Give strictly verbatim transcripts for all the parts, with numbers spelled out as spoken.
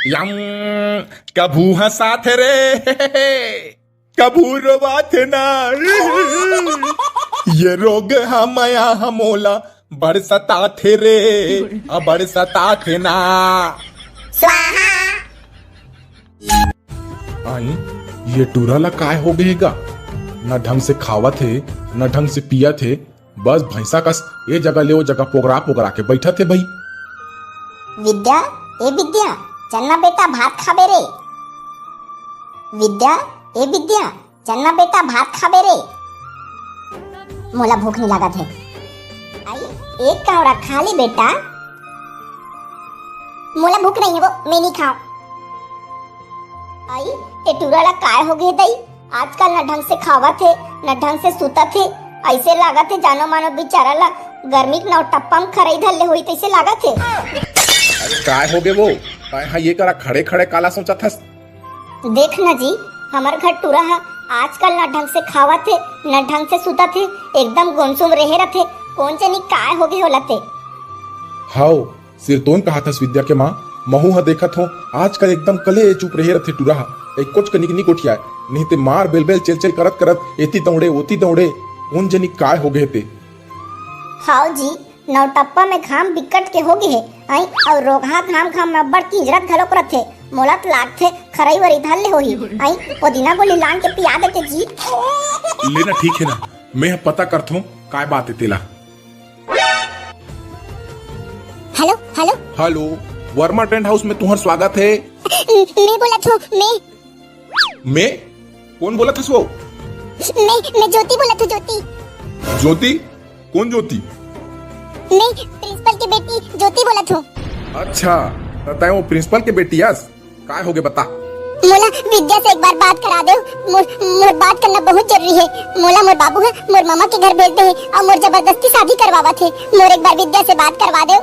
यम, कभू हंसाथे रे, कभू रोवाथे ना। ये रोग ह मया ह मोला बड़ सताथे रे, अ बड़ सताथे ना। स्वाहा। आई, ये टूरा ला काय हो गे गा? न ढंग से खावत हे, न ढंग से पियत हे, बस भैंसा कस ए जगह ले ओ जगह पोगरा पोगरा के बैठत हे भाई। विद्या, ए विद्या, चल ना बेटा, भात खाबे रे। विद्या, ए विद्या, चल ना बेटा, भात खाबे रे। मोला भूख नहीं लागत हे। आई, एक कौड़ा खा ले बेटा। मोला भूख नहीं हे वो, मैं नहीं खाऊं। आई, ए टूरा ला काय हो गे दई? आजकल न ढंग से खावत हे, न ढंग से सुतत हे। ऐसे लागत हे जानो मानो बेचारा ला गर्मी के नौटप्पा म खरई धर ले होई तैसे लागत हे। अरे काय हो गे वो? काय हा ये करा खड़े खड़े काला सोचत हस? देख न जी, हमर घर टूरा ह आजकल न ढंग से खावत हे, न ढंग से सुतत हे, एकदम गुमसुम रहे रथे। कोन जनी काय हो गे होला ते? हाव, सिरतोन कहाथस विद्या के माँ, महू ह देखत हों, आजकल एकदम कले चुप रहे रथे टूरा ह। एक कोच कनिक नी गोठियाय, नहीं ते मार बेलबेल चेलचेल करत करत एती दौड़े, ओती दौड़े, कोन जनी काय हो गे ते। हाव जी, नौटप्पा में घाम बिकट के हो गे हे, आई, अउ रोगहा घाम घाम में अब्बड़ किंजरत घलोक रथे। मोला त लागथे खरई वरई धर ले होही, आई, पुदीना गोली लान के पिया देते जी। ले ना, ठीक हे ना, मैं ह पता करथों काय बात हे तेला। Hello, hello. Hello, Verma tent house में तुहर स्वागत हे। मैं बोलत हों, मैं। मैं? कोन बोलत हस वो? मैं, मैं ज्योति बोलत हों, ज्योति। ज्योति? कोन ज्योति? मैं प्रिंसिपल के बेटी ज्योति बोलत हों। अच्छा, त तैं वो प्रिंसिपल के बेटी अस? काय हो गे बता? मोला विद्या से एक बार बात करा देव। मोर, मोर बात करना बहुत जरूरी हे। मोला मोर बाबू ह मोर ममा के घर भेज दे हे अउ मोर जबरदस्ती शादी करवावत हे। मोर एक बार विद्या से बात करवा देव।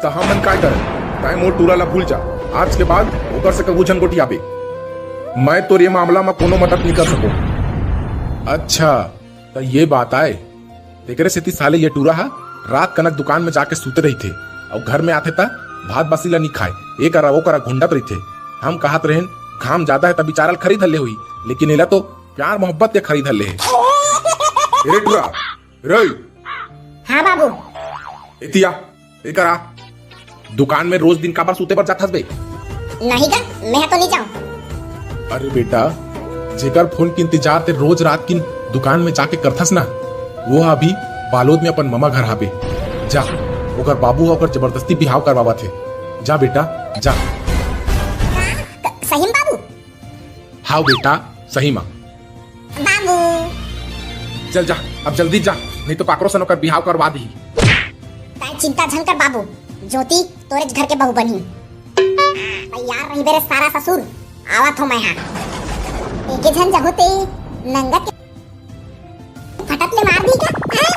त हमन काय करन? तैं मोर टूरा ला भूल जा। आज के बाद ओकर से कभू झन गोठियाबे। मैं तोर ये मामला म कोनो मदद नइ कर सकों। अच्छा, त ये बात आय। तेकरे सेती साले ये टूरा ह रात कनक दुकान में जाके सूते रहिथे अउ घर में आथे त भात बासी ला नी खाय, ए करा ओ करा घुंडत रहिथे। हम कहत रहेन घाम जादा हे त बिचारा ल खरई धर ले होही, लेकिन एला तो प्यार मोहब्बत के खरई धर ले हे। ए रे टूरा, रे। हाँ बाबू। एती आ। ए करा, दुकान में रोज दिन काबर सूते बर जाथस बे? नहीं गा, मैं तो नहीं जाऊं। अरे बेटा, जेकर फोन के इंतजार ते रोज रात की दुकान में जाके करथस ना, वो ह अभी बालोद में अपन ममा घर हाबे। जा, ओकर बाबू ह ओकर जबरदस्ती बिहाव करवावत हे। जा बेटा, जा। क-, सही में बाबू? हाव बेटा, सही मा। बाबू। चल जा, अब जल्दी जा, नहीं तो काकरो सन ओकर बिहाव करवा दिही। तैं चिंता झन कर बाबू, ज्योति तोरेच घर के बहू बनही। तैयार रहिबे रे सारा ससुर, आवत हों मैं हा। एके झन जहू ते नंगत के फटक ले मार दी का? हैं?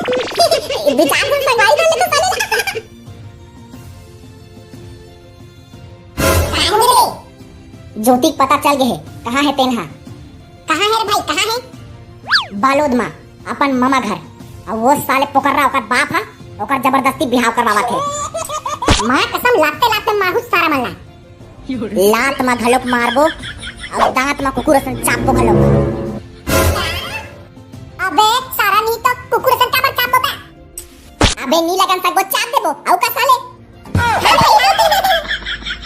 विचार झन संगवारी कर ले तो साले। काहे रे? ज्योति के पता चल गे हे, कहाँ हे तेन हा? कहाँ हे रे भाई, कहाँ हे? बालोद मा, अपन ममा घर। अउ वो साले पोकर्रा ओकर बाप हा, ओकर जबरदस्ती बिहाव करवावत हे। माँ कसम, लाते लाते मारहूँ सारा मन ला। लात मा घलोक मारबो, अउ दांत मा कुकुर असन चापबो घलोक। अबे सारा नी तो कुकुर असन काबर चापबो बे? अबे नी लगन सकबो, चाप देबो, अउ का साले?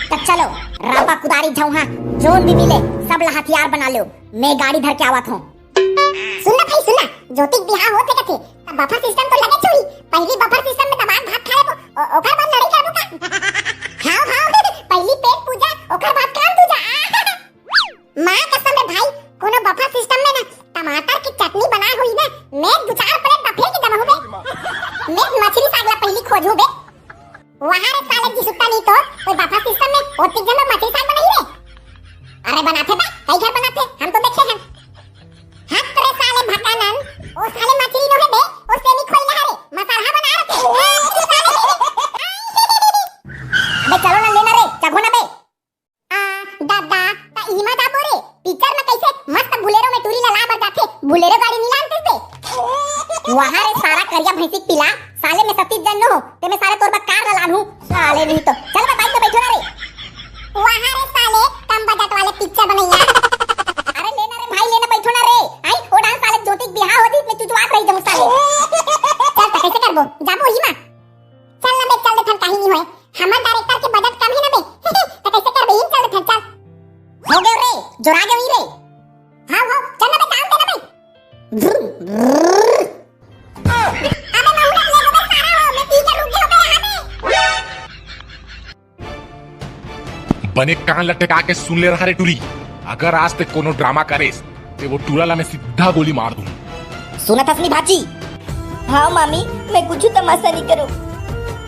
त चलो, रापा कुदारी झौहा, जोन भी मिले, सब ला हथियार बना लो। मैं गाड़ी धर के आवत हों। सुन ना भाई, सुन ना, ज्योति के बिहाव होत हे कथे, त बफर सिस्टम तो लगे छोड़ी, पहिली बफर सिस्टम में दबान भात खा लेबो, ओ-, ओकर बाद लड़ाई करबो का? हाव, हाव, पहिली पेट पूजा, ओकर बाद काम दूजा। माँ कसम रे भाई, कोनो बफर सिस्टम में ना टमाटर की चटनी बनाए होही ना, मैं दू चार प्लेट बफेर के दबहूँ बे। मैं मछली साग ला पहिली खोजहूँ बे। वहाँ रे साले जी सुत्ता नहीं तो, कोई बफर सिस्टम में ओतिक जन मछली साग बनाही रे। अरे बनाथे बे, कई घर बनाथे, हम तो देखे हन। हट रे साले भकानन, ओ साले मछली नोहे बे, ओ सेमी खोई ला रे, मसाला बना रखे। अबे चलो ना लेना रे, चघो ना बे। आ, दादा, त इमा जाबो रे, पिक्चर में कैसे मस्त बुलेरो में टूरी ला लाए बर जाथे, बुलेरो गाड़ी नी लानते ते। वहाँ रे सारा करिया भैंसी के पिला, साले में सतीश जन नो हो, ते में साले तोर बर कार ला लानहूँ, साले नहीं तो। चल बे, बाइक में बैठो ना रे। वहाँ रे साले, पिक्चर बनइया। अरे ले ना रे भाई, ले ना, बैठो ना रे। आई, ओ डांस वाले ज्योति के बिहाव होती, इतने चुचवात रही जमुसा ले। चल, त कैसे करबो? जाबो ही ना। चल ना बे, चल दे, थन काही नहीं होए। हमर डायरेक्टर के बजट कम है ना बे। त कैसे करबे? ही चल दे, थन चल। हो गयो रे, जोरा गयो ही रे। हाँ, हो, चल ना बे, काम दे ना बे। अबे महू ना ले बे सारा हो, मैं पी के रुक गयो बे यहाँ पे। बने कान लटका के सुन ले रहा रे टुरी, अगर आज ते कोनो ड्रामा करेस, ते वो टूरा ला मैं सीधा गोली मार दूं। सुनत हस नी भाजी? हाँ मामी, मैं कुछ तमाशा नहीं करूँ।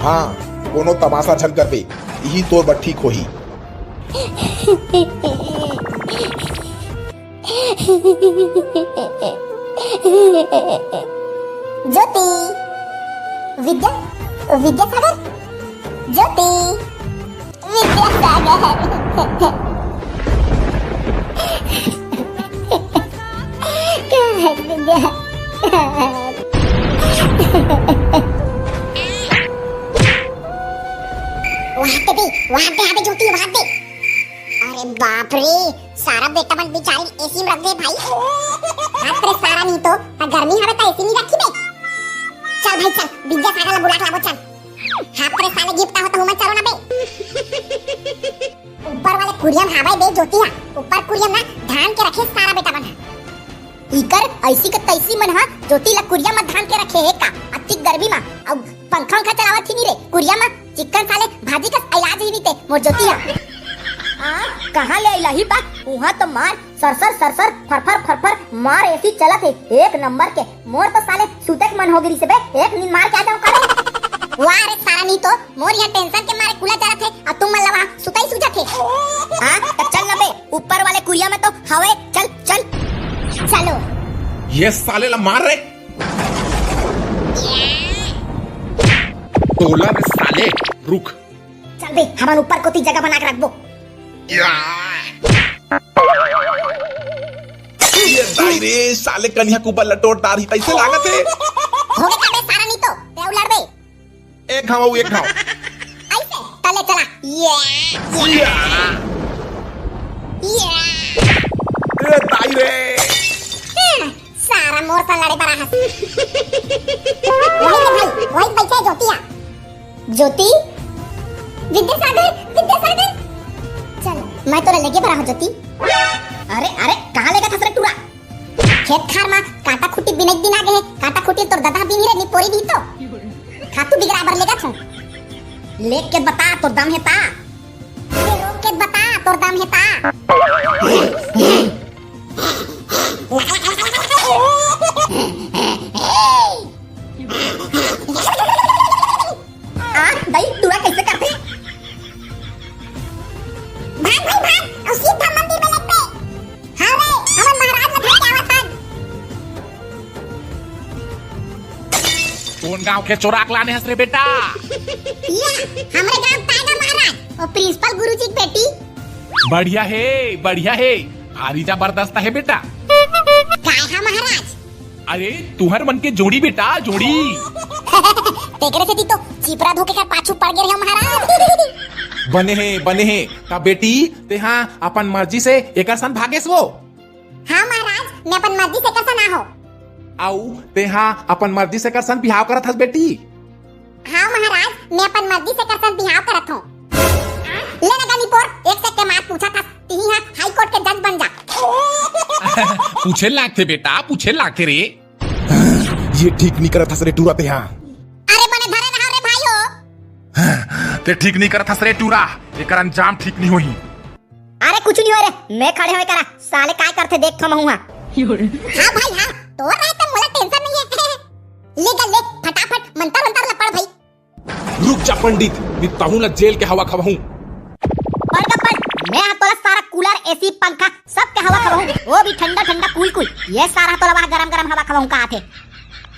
हाँ, कोनो तमाशा झन करबे, यही तोर बर ठीक होही। ज्योति, विद्या, विद्यासागर, ज्योति, विद्यासागर। कहाँ है विद्या? वहाँ पे भी, वहाँ पे, वहाँ पे ज्योति, वहाँ पे। अरे बाप रे, सारा बेटा मन बिचारी एसी में रख दे भाई। हाथ रे सारा नहीं तो, आ गर्मी हवे त एसी नहीं रखी बे। चल भाई चल, विद्यासागर ला बुला के लाबो चल। हाथ रे साले गिफ्ट हो तो हुमन चलो ना बे। ऊपर वाले कुरिया में हवे बे ज्योतिया, ऊपर कुरिया में ना धान के रखे सारा बेटा मन। इकर ऐसी के तैसी मन हा ज्योति ला कुरिया में धान के रखे हे का? अतिक गर्मी मा, अउ पंखा उंखा चलावत ही नहीं रे, कुरिया में चिक्कन साले भाजी कस इलाज ही नहीं ते मोर ज्योतिया। आ, कहाँ ले अइला ही बा? उहाँ तो मार सरसर सरसर फरफर फरफर मार एसी चलत हे एक नंबर के। मोर तो साले सुते के मन हो गिरी से बे, एक नींद मार के आ जाऊं का बे? वाह रे सारा नी तो, मोर यहाँ टेंशन के मारे कूलर चलत हे, अउ तुम मन ला वहाँ सुतई सूझत हे। हाँ, तो चल ना बे, ऊपर वाले कुरिया में तो हवे, चल, चल। चलो। ये साले ला मार रे। तोला रे साले, रुक। चल बे, हमन ऊपर कोती जगह बना के रखबो। या। ये दाई रे, साले कनिहा के ऊपर लटोर डारही, तइसे लागत हे। हो गे का बे सारा नी तो, ते अउ लड़बे। एक घाव, एक घाव। ऐसे, तले चला। ये, या। ये। ए दाई रे। हम्म, सारा मोर सा लड़े बर आहस। वही तो भाई, वही बैठे ज्योतिया। ज्योति, विद्यासागर, विद्यासागर। चल, मैं तोला लेगे बर आहूं ज्योति। अरे, अरे, कहाँ लेगत हस रे टूरा? खेत खार मा कांटा खूंटी बिनई दिन आ गे हे, कांटा खूंटी तोर ददा बिनी रे, नी पोरी भी तो। खातू बिगड़ा बर लेगत हूँ। लेग के बता, तोर दम हे ता। ये रोक के बता, तोर दम हे ता। आ, दई, टूरा कइसे करथे? भाग भाई भाग, अउ सीधा मंदिर में लग पे। हाँ रे, हमर महाराज ला धर के आवत हन। कोन गांव के चोराक लाने हस रे बेटा? ये, हमरे गांव के गा महाराज, वो प्रिंसिपल गुरुजी के बेटी। बढ़िया हे, बढ़िया हे, भारी जबरदस्त हे बेटा। काय हा महाराज? अरे, तुहर मन के जोड़ी बेटा, जोड़ी। तेकरे सेती तो चिपरा धोके कर पाछू पड़ गे रहे महाराज। बने हे, बने हे। त बेटी, तेहा अपन मर्जी से एकर संग भागेस वो? हाँ महाराज, मैं अपन मर्जी से एकर संग ना हो। अउ तेहा अपन मर्जी से एकर संग बिहाव करत हस बेटी? हाँ महाराज, मैं अपन मर्जी से एकर संग बिहाव करत हूँ। ले ना गली पोर, एक से के मात पूछत हस, तिही हा हाई कोर्ट के जज बन जा। पूछे लागथे बेटा, पूछे लागथे रे। ये ठीक नहीं करत हस रे टूरा तेहा। अरे बने धरे रहा रे भाई हो। ते ठीक नहीं करत हस रे टूरा, एकर अंजाम ठीक नहीं होही। अरे कुछ नहीं हो रे, मैं खड़े होए करा, साले काय करथे देख थो महू हा। हाँ भाई हाँ, तोर रहे त मोला टेंशन नहीं है। ले गा ले, फटाफट मंतर अंतर ला पढ़ भाई। रुक जा पंडित, मैं तहूं ला जेल के हवा खवाहूं। पढ़ गा पढ़, मैं हा तोला सारा कूलर, एसी, पंखा सब के हवा खवाहूं, वो भी ठंडा ठंडा कूल कूल। ये सारा तोला वहाँ गरम गरम हवा खवाहूं कहाथे।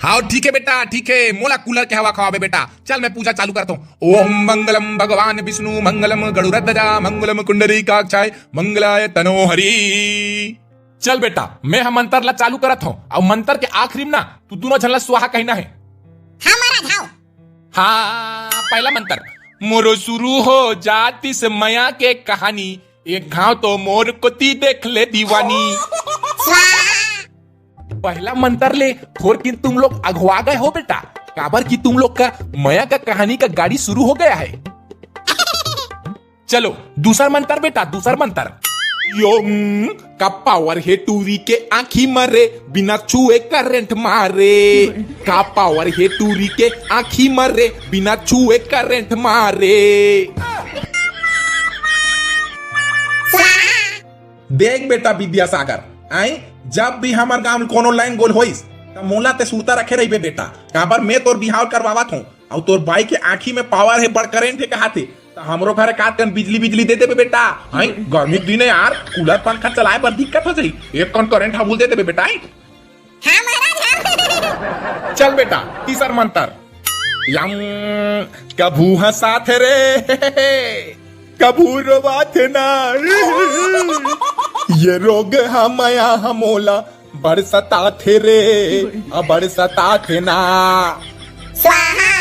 हाँ ठीक है बेटा, ठीक है, मोला कूलर के हवा खवाबे बेटा। चल मैं पूजा चालू करत हूँ। ओम मंगलम भगवान विष्णु मंगलम गरुड़ध्वजा मंगलम कुंडलीकाक्षाय मंगलाय तनो हरि। चल बेटा, मैं हा मंतर ला चालू करत हूँ, अउ मंतर के आखिरी में ना तू दोनों झन ला स्वाहा कहना है। हाँ महाराज, हाँ। हाँ, पहला मंतर। मोरो शुरू हो जातिस मया के कहानी, एक घाव तो मोर कोती देख ले दीवानी। पहला मंतर ले थोरकिन तुम लोग अघवा गए हो बेटा, काबर कि तुम लोग का मया का कहानी का गाड़ी शुरू हो गया है। चलो दूसर मंतर बेटा, दूसर मंतर। यों, का पावर हे टूरी के आँखी म रे, बिना छुए करंट मारे। का पावर हे टूरी के आँखी म रे, बिना छुए करंट मारे। देख बेटा विद्यासागर, आई जब भी हमर गांव कोनो लैंग गोल होइस, त मोला ते सुरता रखे रहिबे बेटा, काबर मैं तोर बिहाव करवावत हूँ, अउ तोर बाई के आँखी में पावर हे, बड़ करंट हे कहाथे, त हमरो घर का कन बिजली बिजली दे देबे बेटा। आई गर्मी के दिन है यार, कूलर पंखा चलाए बर दिक्कत हो जाई, एक कन करंट हा बोल दे देबे बेटा। आई हाँ महाराज, हाँ। चल बेटा, तीसर मंतर। यम, कभू हंसाथे रे, कभू रोवाथे ना। ये रोग हा मया हा मोला बड़ सताथे रे, आ बड़ सताथे ना। स्वाहा।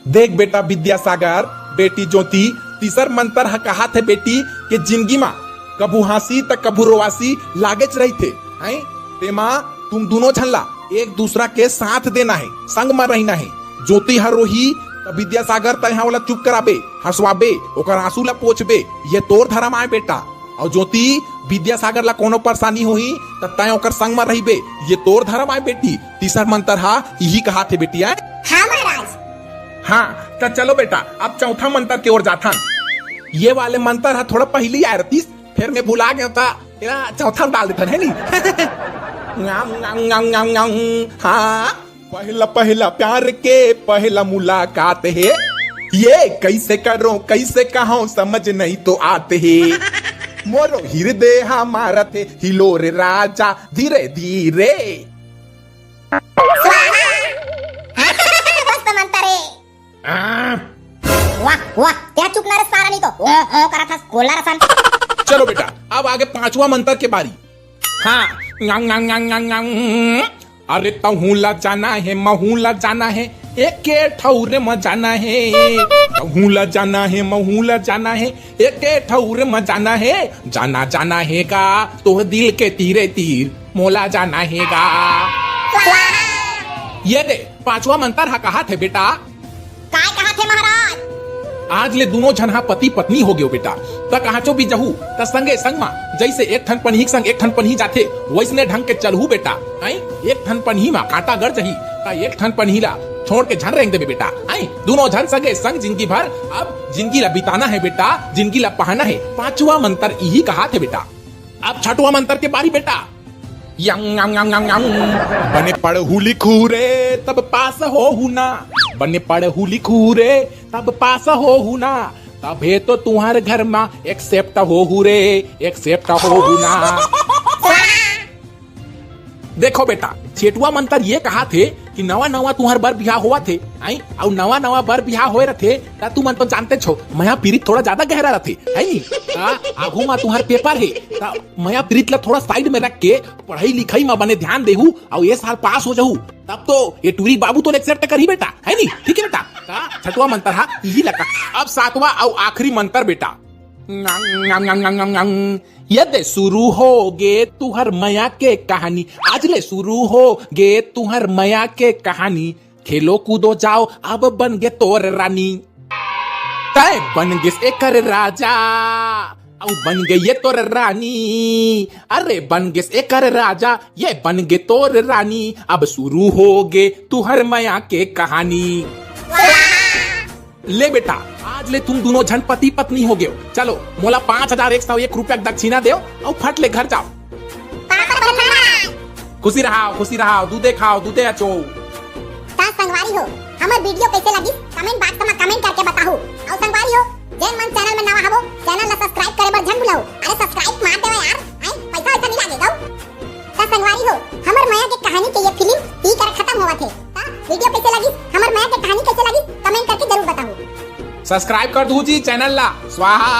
देख बेटा विद्यासागर, बेटी ज्योति, तीसर मंतर ह कहाथे बेटी के जिंदगी मा कभू हंसी त कभू रोवासी लागेच रहिथे, हैं? तेमा तुम दुनों झन ला एक दूसरा के साथ देना हे, संग मा रहना हे। ज्योति ह रोही त विद्यासागर तैं हा ओला चुप कराबे, हंसवाबे, ओकर आंसू ला पोंछबे, ये तोर धरम आय बेटा। अउ ज्योति, विद्यासागर ला कोनो परेशानी होही त तैं ओकर संग मा रहिबे, ये तोर धरम आय बेटी। तीसर मंतर हा इही कहाथे बेटी, आय। हाँ महाराज। हाँ, त चलो बेटा, अब चौथा मंतर के ओर जाथन। ये वाले मंतर हा थोड़ा पहिली आय रतिस, फेर मैं भुला गेंव त एला चौथा में डाल देथन, है नी? हाँ, पहला पहला प्यार के पहला मुलाकात हे, ये कैसे करो कैसे कहो समझ नहीं तो आत हे। मोरो हृदय हा मारत हे हिलोर राजा धीरे धीरे। स्वाहा। मस्त मंतर हे। आ, वाह वाह, तें चुप ना रे सारा, नहीं तो ओ ओ करत हस गोला रसन। चलो बेटा, अब आगे पांचवा मंतर के बारी। हाँ, नंग नंग नंग नंग नंग। अरे तहूं ला जाना हे, महूं ला जाना हे, एके ठौर म जाना हे। तहूं ला जाना हे, महूं ला जाना हे, एके ठौर म जाना हे। जाना जाना हे गा तोर दिल के तीरे तीर, मोला जाना हे गा। ये दे, पांचवा मंतर हा कहाथे बेटा। काय कहाथे महाराज? आज ले दुनों झन हा पति पत्नी हो गेव बेटा, त कहांचो भी जहू त संगे संग मा, जैसे एक ठन पनही के संग एक ठन पनही जाथे, वैसने ढंग के चलहू बेटा। आई एक ठन पनही मा कांटा गड़ जही त एक ठन पनही ला छोड़ के झन रेंग देबे बेटा। आई दुनों झन संगे संग जिंदगी भर अब जिंदगी ला बिताना हे बेटा, जिंदगी ला पहाना हे। पांचवा मंतर इही कहाथे बेटा। अब छठवा मंतर के बारी बेटा। Young, young, young, young, young. बने पढ़हू लिखहू रे, तब पास होहू ना। बने पढ़हू लिखहू रे, तब पास होहू ना। तभे तो तुंहर घर मा accept होहू रे, accept होहू ना। देखो बेटा, छेटुआ मंतर ये कहाथे कि नवा नवा तुंहर बर बिहाव होवत हे, आई, अउ नवा नवा बर बिहाव होए रथे, त तुमन तो जानतेच हो, मया पीरित थोड़ा ज्यादा गहरा रथे, है नी? त आघू मा तुंहर paper हे, त मया पीरित ला थोड़ा side में रख के पढ़ई लिखई मा बने ध्यान देहू, अउ ए साल पास हो जहू, तब तो ये टूरी बाबू तो accept करही बेटा, है नी? ठीक है बेटा, त छठुआ मंतर हा इही लगा। अब सातवां अउ आखिरी मंतर बेटा। यदे शुरू होगे तुंहर मया के कहानी, आज ले शुरू होगे तुंहर मया के कहानी। खेलो कूदो जाओ, अब बन गे तोर रानी। तैं बन गेस एकर राजा, अउ बन गे ये तोर रानी। अरे बन गेस एकर राजा, ये बन गे तोर रानी। अब शुरू होगे तुंहर मया के कहानी। ले बेटा, आज ले तुम दुनों झन पति पत्नी हो गेव। चलो, मोला पाँच हजार एक सौ एक रुपया के दक्षिणा देव अउ फट ले घर जाव। खुशी रहाव, खुशी रहाव, दूधे खाव, दूधे अचो। त संगवारी हो, हमर video कइसे लगिस, comment box म comment करके बताहू। अउ संगवारी हो, जेन मन channel में नवा हवो, channel ला subscribe करे बर झन भुलाहू। अरे subscribe मार देवा यार, आई पैसा वैसा नहीं लागेगा। त संगवारी हो, हमर मया के कहानी के ये film ई कर खत्म होवत हे। त video कइसे लगिस, हमर मया के कहानी कइसे लगिस, comment करके जरूर बताहू। Subscribe कर दू जी channel ला, स्वाहा।